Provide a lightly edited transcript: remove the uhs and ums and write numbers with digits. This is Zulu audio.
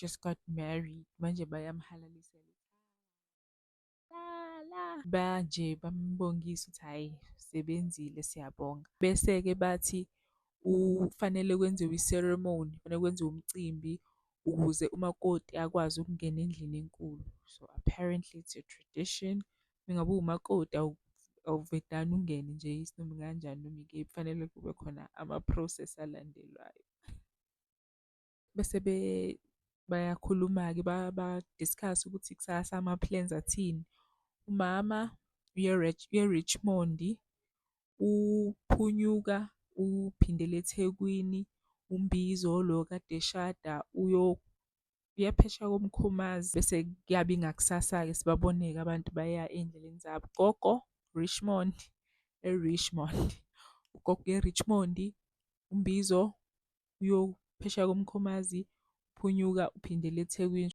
just got married. Manje bayamhalalisela. La la. Banje bambongisa ukuthi hhayi, usebenzile, siyabonga. Bese-ke bathi ufanele kwenziwe i-ceremony, kufanele kwenziwe umcimbi ukuze umakoti akwazi ukungena endlini enkulu. So apparently it's a tradition. Uma ngabe uwumakoti awuvedane ungene nje noma ikanjani noma ikephi, kufanele kube khona ama-process alandelwayo. Bese bayakhuluma-ke, ba-discuss ukuthi kusasa ama-plans athini. Umama uye e-Richmond, uPhunyuka uphindele eThekwini, uMbizo lo kade eshada uya phesheya koMkhomazi. Bese kuyabe ingakusasa-ke, sibabone-ke abantu baya ey'ndleleni zabo. Ugogo, Richmond, e-Richmond. Ugogo uya e-Richmond, uMbizo phesheya koMkhomazi, uPhunyuka uphindela eThekwini.